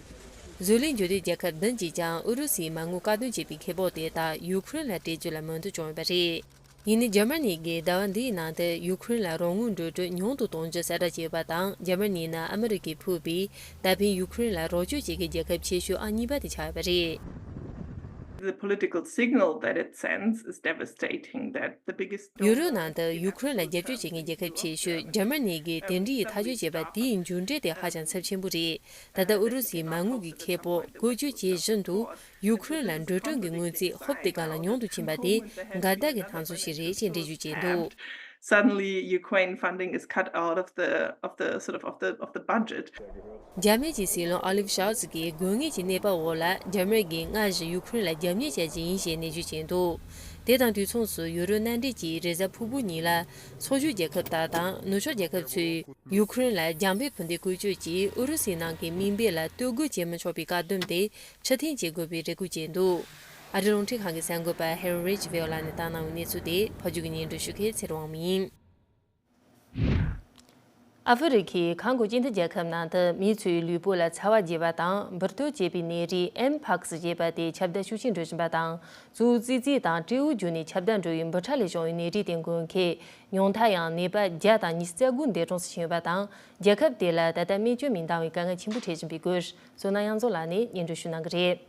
བཟོ་ལས་འབྱོར་ལྡན་རྒྱལ་ཁབ་བདུན་གྱིས་ཀྱང་ཨུ་རུ་སུའི་མ་དངུལ་བཀག་སྡོམ་བྱས་པའི་ཁེ་སྤོགས་དེ་དག་ཡུ་ཁུ་རེན་ལ་སྤྲད་རྒྱུ་ལ་མོས་མཐུན་བྱུང་ཡོད་པ་རེད། ཡིན་ནའི། འཇར་མ་ནི་གིས་ཟླ་བ་འདིའི་ནང་དུ་ཡུ་ཁུ་རེན་ལ་རོགས་དངུལ་འགྲོ་གྲོན་ཉུང་དུ་གཏོང་རྒྱུ་གསལ་བསྒྲགས་བྱས་ཡོད་པ་དང་། འཇར་མ་ནི་ནི་ཨ་མི་རི་ཀས་ཕུད་པའི་ད་ཕན་ཡུ་ཁུ་རེན་ལ་རོགས་སྐྱོར་བྱེད་མཁན་རྒྱལ་ཁབ་ཆེ་ཤོས་ཨང་གཉིས་པ་དེ་ཆགས་ཡོད་པ་རེད། The political signal that it sends is devastating, that the biggest ཡུ་རོབ་ནང་དུ་ཡུ་ཁུ་རེན་ལ་རྒྱབ་སྐྱོར་བྱེད་མཁན་རྒྱལ་ཁབ་ཆེ་ཤོས་འཇར་མ་ནི་གིས་དེ་འདྲའི་ཐག་གཅོད་བྱས་པ་དེའི་མཇུག་འབྲས་དེ་ཧ་ཅང་ཚབས་ཆེན་པོ་རེད། ད་ལྟ་ཨུ་རུ་སུའི་མ་དངུལ་གྱི་ཁེ་སྤོགས་བཀོལ་སྤྱོད་བྱེད་བཞིན་དུ། ཡུ་ཁུ་རེན་ལ་འགྲོ་གྲོན་གྱི་དངུལ་རྩིས་ཧོབ་ཏེ་གང་ལ་ཉུང་དུ་ཕྱིན་པ་དེ་འགལ་ཟླ་གི་སྣང་ཚུལ་ཞིག་རེད་ཅེས་འགྲེལ་བརྗོད་བྱས་འདུག Suddenly, Ukraine funding is cut out of the of the sort of of the of the budget. འཇར་མན་གྱི་སྲིད་བློན་ཨོ་ལིབ་ཤོལ་ཚི་གིས་དགོས་ངེས་ཀྱི་གནས་བབ་འོག་ལ་འཇར་མན་གྱིས་སྔར་བཞིན་ཡུ་ཁུ་རེན་ལ་རྒྱབ་གཉེར་བྱ་རྒྱུ་ཡིན་ཞེས་ནན་བརྗོད་བྱས་འདུག་དེ་དང་དུས་མཚུངས་སུ་ཡུ་རོབ་མནའ་འབྲེལ་གྱིས་རེས་གཟའ་ཕུར་བུ་ཉིན་ལ་ཚོགས་ཞུགས་རྒྱལ་ཁབ་དག་དང་ནུབ་ཕྱོགས་རྒྱལ་ཁབ་ཚོས་ཡུ་ཁུ་རེན་ལ་རྒྱང་འབོད་འཕུར་མདེལ་བཀོལ་སྤྱོད་ཀྱིས་ཨུ་རུ་སུའི་ནང་གི་དམིགས་འབེན་ལ་གཏོར་རྒོལ་བྱེད་མི་ཆོག་པའི་བཀག་སྡོམ་དེ་ཕྱིར་འཐེན་བྱེད་དགོས་པའི་རེ་སྐུལ་བྱས་འདུག་ཨ་རིའི་རླུང་འཕྲིན་ཁང་གི་གསར་འགོད་པ་ཧེ་རི་རེ་ཇི་ཝེ་ལ་ནས་བཏང་གནང་བའི་གནས་ཚུལ་དེ་ཕབ་སྒྱུར་གྱིས་སྙན་སྒྲོན་ཞུ་མཁན་ཚེ་རིང་དབང་མོ་ཡིན། ཨ་ཧྥེ་རི་ཁའི་ཁང་གོ་སྐྱེ་ལྡན་རྒྱལ་ཁབ་ནང་དུ་མི་ཚོའི་ལུས་པོ་ལ་ཚ་བ་རྒྱས་པ་དང་འབུར་ཏོག་བྱེད་པའི་ནད་རིགས་ཨེམ་པོག་སི་ཞེས་པ་དེ་ཁྱབ་གདལ་ཤུགས་ཆེན་འགྲོ་བཞིན་པ་དང་། གཙོ་བོ་ཙི་ཙི་དང་སྤྲེའུ་བརྒྱུད་ནས་ཁྱབ་གདལ་འགྲོ་བའི་འབུ་ཕྲ་ལས་བྱུང་བའི་ནད་རིགས་དེ་འགོས་མཁན་ཉུང་མཐའ་ཡང་ནད་པ་བརྒྱ་དང་ཉི་ཤུ་རྩ་དགུ་འདས་གྲོངས་སུ་ཕྱིན་ཡོད་པ་དང་། རྒྱལ་ཁབ་དེ་ལ་ད་ལྟ་སྨན་བཅོས་མི་འདང་བའི་དཀའ་ངལ་ཆེན་པོ་འཕྲད་བཞིན་པའི་སྐོར། བསོད་ནམས་གཡང་འཛོམས་ལགས་ནས་སྙན་སྒྲོན་ཞུ་གནང་གི་རེད།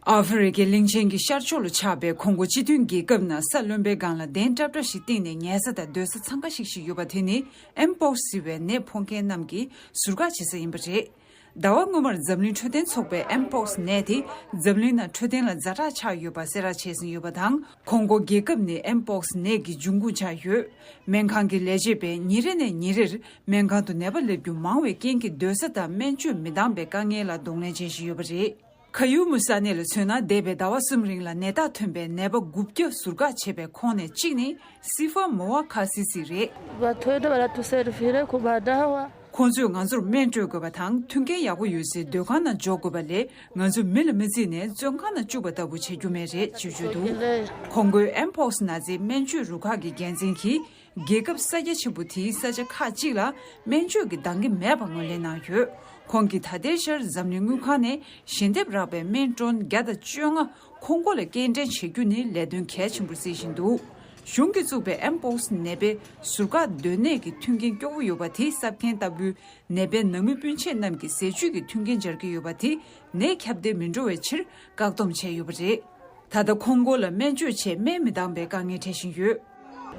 ཨ་ཧྥེ་རི་ཁའི་གླིང་ཆེན་གྱི་ཤར་ཕྱོགས་ལ་ཆགས་པའི་ཁོང་གོ་སྤྱི་མཐུན་རྒྱལ་ཁབ་ནང་ས་རློན་པའི་སྒང་ལ་གདན་ཀྲབ་ཀྲབ་ཞིག་བཏིང་ནས་ཉལ་ས་དང་སྡོད་ས་འཚང་ཁ་ཤིག་ཤིག་ཡོད་པ་དེ་ནི་ཨེམ་པོག་སི་ཟེར་བའི་ནད་ཕོག་མཁན་རྣམས་ཀྱིས་ཟུར་བཀག་བྱེད་ས་ཡིན་པ་རེད། ཟླ་བ་སྔོན་མར་འཛམ་གླིང་འཕྲོད་བསྟེན་ཚོགས་པས་ཨེམ་པོག་སི་ནད་དེ་འཛམ་གླིང་ནང་འཕྲོད་བསྟེན་ལ་ཛ་དྲག་ཆགས་ཡོད་པ་གསལ་བསྒྲགས་བྱས་ཟིན་ཡོད་པ་དང་། ཁོང་གོ་རྒྱལ་ཁབ་ནི་ཨེམ་པོག་སི་ནད་ཀྱི་འབྱུང་ཁུངས་ཆགས་ཡོད། སྨན་ཁང་གི་ལས་བྱེད་པས་ཉིན་རེ་ནས་ཉིན་རེར་སྨན་ཁང་དུ་ནད་པ་སླེབས་རྒྱུ་མང་བའི་རྐྱེན་གྱིས་སྡོད་ས་དང་སྨན་བཅོས་མི་འདང་པའི་དཀའ་ངལ་ལ་གདོང་ལེན་བྱེད་བཞིན་ཡོད་པ་རེད། ཁ་ཡུ་མུ་ས་གནས་ལ་མཚོན་ན། འདས་པའི་ཟླ་བ་གསུམ་རིང་ལ་ནད་རྟགས་ཐོན་པའི་ནད་པ་དགུ་བརྒྱ་ཟུར་བཀག་བྱས་པའི་ཁོངས་ནས་གཅིག་ནི་སི་ཧྥ་མོ་ཝ་ཁ་སི་སི་རེད། ཁོང་ཚོས་ང་ཚོར་སྨན་སྤྲོད་དགོས་པ་དང་། མཐུན་རྐྱེན་ཡག་པོ་ཡོད་སའི་སྡོད་ཁང་ནང་འཇོག་དགོས་པ་ལས། ང་ཚོས་མི་ལ་མི་བརྩིས་ནས་བཙོན་ཁང་ནང་བཅུག་པ་ལྟ་བུ་བྱེད་རྒྱུ་མེད་རེད་ཅེས་བརྗོད་འདུག་ཁོང་གོའི་ཨེམ་པོག་སི་ན་ཚའི་སྨན་བཅོས་རུ་ཁག་གི་འགན་འཛིན་གྱིས། རྒྱལ་ཁབ་ས་རྒྱ་ཆེན་པོ་དེའི་ས་ཆ་ཁག་ཅིག་ལ་སྨན་བཅོས་ཀྱི་འདང་གི་མེད་པ་ངོས་ལེན་གནང་ཡོད། ཁོང་གིས་ད་ལྟའི་ཆར་འཛམ་གླིང་དངུལ་ཁང་ནས་ཞལ་འདེབས་རག་པའི་སྨན་ཊོན་བརྒྱ་དང་བཅོ་ལྔ་ཁོང་གོ་ལ་སྐྱེལ་འདྲེན་བྱེད་རྒྱུ་ནི་ལས་དོན་གལ་ཆེན་པོར་བརྩི་བཞིན་འདུག་གཞུང་གིས་བཙུགས་པའི་ཨེམ་པོག་སི་ནད་པའི་ཟུར་བཀག་སྡོད་གནས་ཀྱི་མཐུན་རྐྱེན་སྐྱོ་བོ་ཡོད་པ་དེ་གསབ་མཁན་ལྟ་བུའི་ནད་པའི་ནང་མི་སྤུན་མཆེད་རྣམས་ཀྱི་ཟས་བཅུད་ཀྱི་མཐུན་རྐྱེན་སྦྱར་གྱི་ཡོད་པ་དེ་ནད་ཁྱབ་གདལ་མི་འགྲོ་བའི་ཕྱིར་བཀག་སྡོམ་བྱས་ཡོད་པ་རེད། ད་ལྟ་ཁོང་གོ་ལ་སྨན་བཅོས་ཆེད་སྨན་མི་འདང་པའི་དཀའ་ངལ་འཕྲད་བཞིན་ཡོད།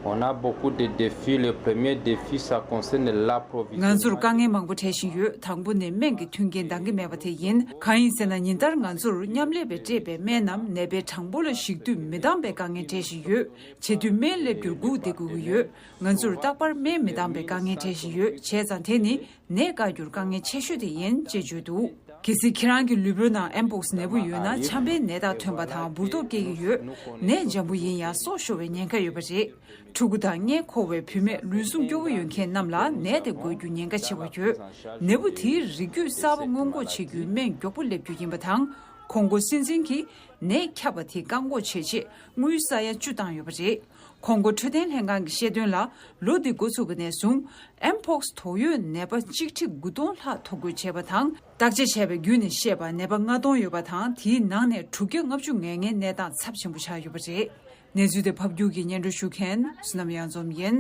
On a beaucoup de défis. Le premier défi, ça concerne l'approvisionnement. ང་ཚོར་དཀའ་ངལ་མང་པོ་འཕྲད་བཞིན་ཡོད། དང་པོ་ནི་སྨན་གྱི་མཐུན་རྐྱེན་འདང་གི་མེད་པ་དེ་ཡིན། གང་ཡིན་ཟེར་ན། ཉིན་ལྟར་ང་ཚོར་མཉམ་ལས་པས་སྤྲད་པའི་སྨན་རྣམས་ནད་པའི་གྲངས་འབོར་ལ་གཞིགས་དུས་མི་འདང་པའི་དཀའ་ངལ་འཕྲད་བཞིན་ཡོད། བྱེད་དུས་སྨན་སླེབས་རྒྱུར་སྒུག་བསྡད་དགོས་ཀྱི་ཡོད། ང་ཚོར་རྟག་པར་སྨན་མི་འདང་པའི་དཀའ་ངལ་འཕྲད་བཞིན་ཡོད། བྱས་ཙང་དེ་ནི་ནད་བཀག་རྒྱུར་དཀའ་ངལ་ཆེ་ཤོས་དེ་ཡིན་ཅེས་བརྗོད་འདུག། གལ་སྲིད་ཁྱེད་རང་གི་ལུས་པོའི་ནང་ཨེམ་པོག་སི་ནད་འབུ་ཡོད་ན། ཆམ་པའི་ནད་རྟགས་ཐོན་པ་དང་འབུར་ཏོག་སྐྱེ་གི་ཡོད། ནད་འཇམ་པོ་ཡིན་ཡང་སྲོག་ཤོར་བའི་ཉེན་ཁ་ཡོད་པ་རེད། ཕྲུ་གུ་དང་མངལ་འཁོར་བའི་བུད་མེད། ལུས་ཟུངས་སྐྱོ་བོ་ཡོད་མཁན་རྣམས་ལ་ནད་དེ་འགོས་རྒྱུ་ཉེན་ཁ་ཆེ་བ་ཡོད། ནད་འབུ་དེའི་རིགས་རྒྱུད་གསར་པ་སྔོན་འགོག་བྱེད་རྒྱུའི་སྨན་མགྱོགས་པོ་སླེབས་རྒྱུ་ཡིན་པ་དང་། ཁོང་ཁྲོ་སྲིད་འཛིན་གྱིས་ནད་ཁྱབ་པ་དེ་བཀག་འགོག་བྱེད་ཆེད་དངུལ་ས་ཡ་བཅུ་བཏང་ཡོད་པ་རེད། ཁོང་ཁྲོ་འཕྲོད་བསྟེན་ལྷན་ཁང་གིས་བཤད་དོན་ལ། ལོ་འདི་འགོ་ཚུགས་པ་ནས་བཟུང་། ཨེམ་པོག་སི་དོགས་ཡོད་ནད་པ་གཅིག་ཁྲི་དགུ་སྟོང་ལྷག་ཐོ་འགོད་བྱས་པ་དང་། བརྟག་དཔྱད་བྱས་པའི་བརྒྱུད་ནས་བཤད་པ། ནད་པ་ལྔ་སྟོང་ཡོད་པ་དང་། དེའི་ནང་ནས་དྲུག་བརྒྱ་ལྔ་བཅུ་ངེས་ངེས་གནས་སྟངས་ཚབས་ཆེན་པོ་ཆགས་ཡོད་པ་རེད། གནས་ཚུལ་དེ་ཕབ་སྒྱུར་གྱིས་སྙན་སྒྲོན་ཞུ་མཁན་བསོད་ནམས་གཡང་འཛོམས་ཡིན།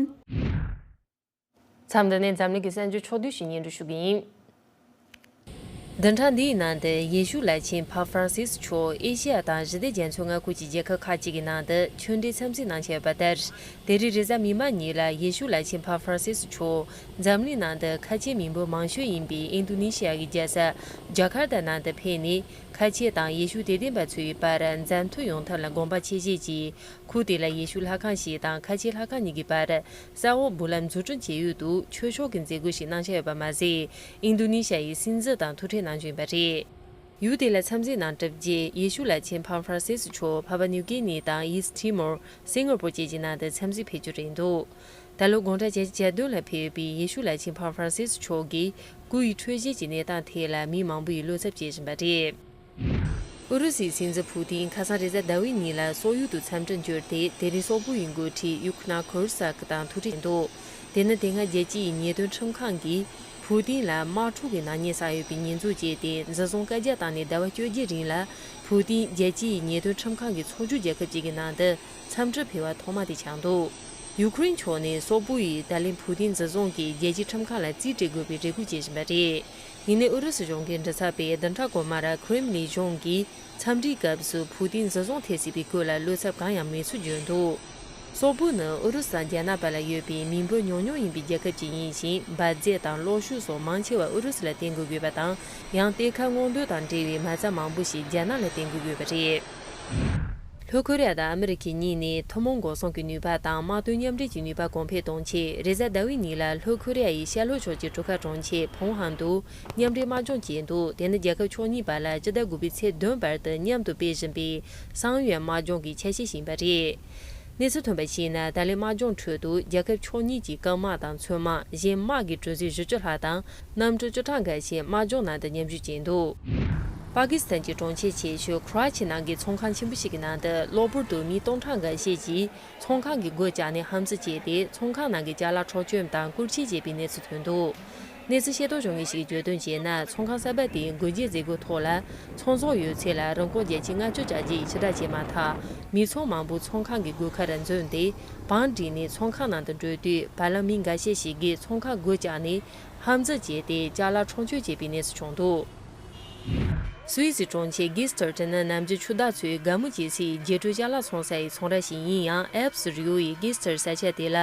མཚམས་འདི་ནས་འཛམ་གླིང་གི་གསར་འགྱུར་ཕྱོགས་བསྡུས་ཤིག་སྙན་སྒྲོན་ཞུ་གི་ཡིན། བདུན་ཕྲག་འདིའི་ནང་དུ་ཡེ་ཤུ་བླ་ཆེན་ཕ་ཧྥ་རན་སིས་མཆོག་ཨེ་ཤི་ཡ་དང་ཞི་བདེ་རྒྱ་མཚོའི་མངའ་ཁུལ་གྱི་རྒྱལ་ཁབ་ཁག་ཅིག་གི་ནང་དུ་ཆོས་འབྲེལ་འཚམས་གཟིགས་གནང་འཆར་ཡོད་པ་ལྟར། དེ་རིང་རེས་གཟའ་མིག་དམར་ཉིན་ལ་ཡེ་ཤུ་བླ་ཆེན་ཕ་ཧྥ་རན་སིས་མཆོག་འཛམ་གླིང་ནང་དུ་ཁ་ཆེ་མི་འབོར་མང་ཤོས་ཡིན་པའི་ཨིན་རྡུ་ནི་ཤི་ཡ་གི་རྒྱལ་ས་ཇ་ཁར་ཏ་ནང་དུ་ཕེབས་ནས། ཁ་ཆེ་དང་ཡེ་ཤུ་དད་ལྡན་པ་ཚོའི་བར་མཛའ་མཐུན་ཡོང་ཐབས་ལ་དགོངས་པ་ཆེ་བཞེས་ཀྱིས། ཁུལ་དེ་ལ་ཡེ་ཤུ་ལྷ་ཁང་ཞིག་དང་ཁ་ཆེ་ལྷ་ཁང་གཉིས་ཀྱི་བར་ས་འོག་སྦུག་ལམ་འཛུགས་སྐྲུན་བྱེད་ཡུལ་དུ་ཆོས་ཕྱོགས་ཀྱི་མཛད་སྒོ་ཞིག་གནང་འཆར་ཡོད་པ་མ་ཟད། ཨིན་རྡུ་ནི་ཤ་ཡི་སྲིད་འཛིན་དང་ཐུག་འཕྲད་གནང་རྒྱུ་ཡིན་པ་རེད། ཡུལ་དེ་ལ་འཚམས་གཟིགས་གནང་གྲུབ་རྗེས། ཡེ་ཤུ་བླ་ཆེན་ཕ་ཧྥ་རན་སིས་མཆོག་ཕ་པ་ནིའུ་ཀི་ནི་དང་ཡིས་ཐི་མོར། སིང་ག་པོར་བཅས་ཀྱི་ནང་དུ་འཚམས་གཟིགས་ཕེབས་རྒྱུ་རེད་འདུག། ད་ལོ་དགུང་གྲངས་བརྒྱད་ཅུ་གྱ་བདུན་ལ་ཕེབས་པའི་ཡེ་ཤུ་བླ་ཆེན་ཕ་ཧྥ་རན་སིས་མཆོག་གིས་སྐུ་ཡི་འཕྲོད་བཞེས་ཀྱི་གནས་སྟངས་ཐད་ལ་མི་མང་པོ་ཡིས་བློ་འཚབ་བྱེད་བཞིན་པ་རེད། ཨུ་རུ་སུའི་སྲིད་འཛིན་ཕུ་ཏིན་ཁ་སང་རེས་གཟའ་ཟླ་བའི་ཉིན་ལ་སོག་ཡུལ་དུ་འཚམས་འདྲིར་འབྱོར་ཏེ། དེ་རིང་སོག་པོ་ཡི་འགོ་ཁྲིད་ཡུ་ཁུ་ན་ཁུར་ས་ཀི་དང་ཐུག་འཕྲད་འདུག། དེ་ནི་དེ་སྔ་རྒྱལ་སྤྱིའི་ཉེས་དོན་ཁྲིམས་ཁང་གིས་ཕུ་ཏིན་ལ་དམག་འཁྲུག་གི་ནག་ཉེས་བསགས་ཡོད་པའི་ཉེས་འཛུགས་བྱས་ཏེ། འཛིན་བཟུང་བཀའ་རྒྱ་བཏང་ནས་ཟླ་བ་བཅོ་བརྒྱད་རིང་ལ་ཕུ་ཏིན་རྒྱལ་སྤྱིའི་ཉེས་དོན་ཁྲིམས་ཁང་གི་ཚོགས་ཞུགས་རྒྱལ་ཁབ་ཅིག་གི་ནང་དུ་འཚམས་འདྲིར་ཕེབས་པ་ཐོག་མ་དེ་ཆགས་འདུག། ཡུ་ཁུ་རེན་ཕྱོགས་ནས་སོག་པོ་ཡིས་ད་ལན་ཕུ་ཏིན་འཛིན་བཟུང་གིས་རྒྱལ་སྤྱིའི་ཁྲིམས་ཁང་ལ་རྩིས་སྤྲད་དགོས་པའི་རེ་སྐུལ་བྱེད་བཞིན་པ་རེད། ཡིན་ནའི་ཨུ་རུ་སུ་གཞུང་གི་མགྲིན་ཚབ་པས་བདུན་ཕྲག་གོང་མར་ཁྲེམ་ལིན་གཞུང་གིས་འཚམས་འདྲིའི་སྐབས་སུ་ཕུ་ཏིན་འཛིན་བཟུང་ཐེབས་སྲིད་པའི་སྐོར་ལ་བློ་འཚབ་གང་ཡང་མེད་ཚུལ་བརྗོད་འདུག། སོག་པོ་ནི་ཨུ་རུ་སུ་དང་རྒྱ་ནག་བར་ལ་ཡོད་པའི་མི་འབོར་ཉུང་ཉུང་ཡིན་པའི་རྒྱལ་ཁབ་ཅིག་ཡིན་ཞིང་། འབད་རྫས་དང་གློག་ཤུགས་སོགས་མང་ཆེ་བ་ཨུ་རུ་སུ་ལ་བརྟེན་དགོས་ཡོད་པ་དང་། ཡང་གཏེར་ཁ་སྔོག་འདོན་དང་འབྲེལ་བའི་མ་རྩ་མང་པོ་ཞིག་རྒྱ་ནག་ལ་བརྟེན་དགོས་ཡོད་པ་རེད། ལྷོ་ཁོ་རེ་ཡ་དང་ཨ་མི་རི་ཁའི་གཉིས་ནས་ཐུན་མོང་འགོག་སྲུང་གི་ནུས་པ་དང་དམག་དོན་མཉམ་འབྲེལ་གྱི་ནུས་པ་གོང་འཕེལ་གཏོང་ཆེད། རེས་གཟའ་ཟླ་བའི་ཉིན་ལ་ལྷོ་ཁོ་རེ་ཡ་ཡི་ཤར་ལྷོ་ཕྱོགས་ཀྱི་གྲུ་ཁ་གྲོང་ཁྱེར་ཕུང་ཧན་དུ་མཉམ་འབྲེལ་དམག་སྦྱོང་བྱས་འདུག། དེ་ནི་རྒྱལ་ཁབ་ཕྱོགས་གཉིས་བར་ལ་སྤྱི་ཟླ་དགུ་པའི་ཚེས་བདུན་བར་དུ་མཉམ་དུ་སྤེལ་བཞིན་པའི་སང་ཡོན་དམག་སྦྱོང་གི་ཆ་ཤས་ཤིག་ཡིན་པ་རེད། གནས་ཚུལ་ཐོན་པར་གཞིགས་ན། ད་ལན་དམག་སྦྱོང་ཁྲོད་དུ་རྒྱལ་ཁབ་ཕྱོགས་གཉིས་ཀྱི་རྐང་དམག་དང་མཚོན་དམག་གཞན་དམག་གི་གྲུ་གཟིངས་བཞི་བཅུ་ལྷག་དང་གནམ་གྲུ་བཅུ་ཕྲག་འགའ་ཞིག་དམག་སྦྱོང་ནང་དུ་མཉམ་ཞུགས་བྱས་འདུག། པ་ཀི་སི་ཐན་གྱི་གྲོང་ཁྱེར་ཆེ་ཤོས་ཁུ་ར་ཆི་ནང་གི་ཚོང་ཁང་ཆེན་པོ་ཞིག་གི་ནང་དུ་གློ་བུར་དུ་མི་སྟོང་ཕྲག་འགའ་ཤས་ཀྱིས་ཚོང་ཁང་གི་སྒོ་བཀྱགས་ནས་ཧམ་སེམས་བྱས་ཏེ། ཚོང་ཁང་ནང་གི་ཅ་ལག་འཕྲོག་བཅོམ་དང་རྐུ་འཁྱེར་བྱས་པའི་གནས་ཚུལ་ཐོན་འདུག། གནས་ཚུལ་ཤེས་རྟོགས་བྱུང་མཁན་ཞིག་གིས་བརྗོད་དོན་བྱས་ན། ཚོང་ཁང་གསར་པ་དེའི་སྒོ་འབྱེད་མཛད་སྒོའི་ཐོག་ལ། ཚོང་ཟོག་ཡོད་ཚད་ལ་རིན་གོང་བརྒྱ་ཆ་ལྔ་བཅུ་ལྕགས་རྒྱའི་ཕྱིར་བསྒྲགས་བྱས་མ་ཐག། མི་ཚང་མང་པོ་ཚོང་ཁང་གི་སྒོ་ཁར་འཛོམས་ཏེ། བང་བསྒྲིགས་ནས་ཚོང་ཁང་ནང་དུ་འགྲོ་དུས། བར་ལམ་མི་འགའ་ཤས་ཤིག་གིས་ཚོང་ཁང་སྒོ་བཀྱགས་ནས་ཧམ་འཛུལ་བྱས་ཏེ། ཅ་ལག་འཕྲོག་བཅོམ་བྱས་པའི་གནས་ཚུལ་བྱུང་འདུག། སུད་སིའི་གྲོང་ཁྱེར་གྷིས་ཐར་ཊི་ནི་ནམ་རྒྱུན་ཆུ་བདག་ཚོས་དགའ་མོ་བྱེད་སའི་འགྱེད་འཕྲོ་ཅ་ལག་འཚོང་སའི་ཚོང་ར་ཞིག་ཡིན་ཡང་། ཨལ་པི་སི་རི་བོ་ཡི་གྷིས་ཐར་ས་ཆ་དེ་ལ་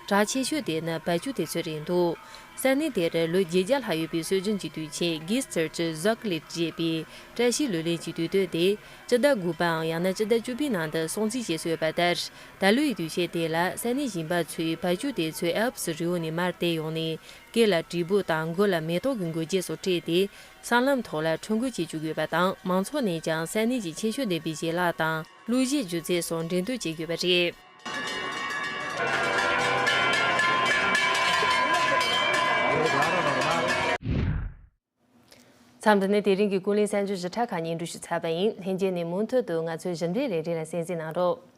གྲགས་ཆེ་ཤོས་དེ་ནི་བ་ཕྱུགས་དེ་ཚོ་རེད་འདུག། ས་གནས་དེར་ལོ་བརྒྱད་བརྒྱ་ལྷག་ཡོད་པའི་སྲོལ་རྒྱུན་གྱི་དུས་ཆེན་གྷིས་ཐར་ཊི་ཛོ་ཀི་ལིབ་ཅེས་པའི་བཀྲ་ཤིས་ལོ་ལེགས་ཀྱི་དུས་སྟོན་དེ། སྤྱི་ཟླ་དགུ་པའམ་ཡང་ན་སྤྱི་ཟླ་བཅུ་པའི་ནང་དུ་སྲུང་བརྩི་བྱེད་སྲོལ་ཡོད་པ་ལྟར། ད་ལོའི་དུས་ཆེན་དེ་ལ་ས་གནས་ཞིང་པ་ཚོས་བ་ཕྱུགས་དེ་ཚོ་ཨལ་པི་སི་རི་བོ་ནས་མར་དེད་ཡོང་ནས། སྐེ་ལ་དྲིལ་བུ་དང་མགོ་ལ་མེ་ཏོག་གི་མགོ་རྒྱན་སོགས་སྤྲས་ཏེ། སྲང་ལམ་ཐོག་ལ་འཁྲུན་འགུལ་བྱེད་བཅུག་ཡོད་པ་དང་། མང་ཚོགས་ནས་ཀྱང་ས་གནས་ཀྱི་ཁྱད་ཆོས་ལྡན་པའི་ཞལ་ལག་དང་གླུ་གཞས་སྒྱུ་རྩལ་སོགས་འགྲན་བསྡུར་བྱེད་ཀྱི་ཡོད་པ་རེད། མཚམས་འདི་ནས་དེ་རིང་གི་ཀུན་གླེང་གསར་འགྱུར་ཞིབ་ཕྲ་ཁག་སྙན་སྒྲོན་ཞུས་ཚར་བ་ཡིན། ལྷན་རྒྱས་ནས་མུ་མཐུད་དུ་ང་ཚོའི་ཞིབ་འགྲེལ་ལས་རིམ་ལ་གསན་གཟིགས་གནང་རོགས།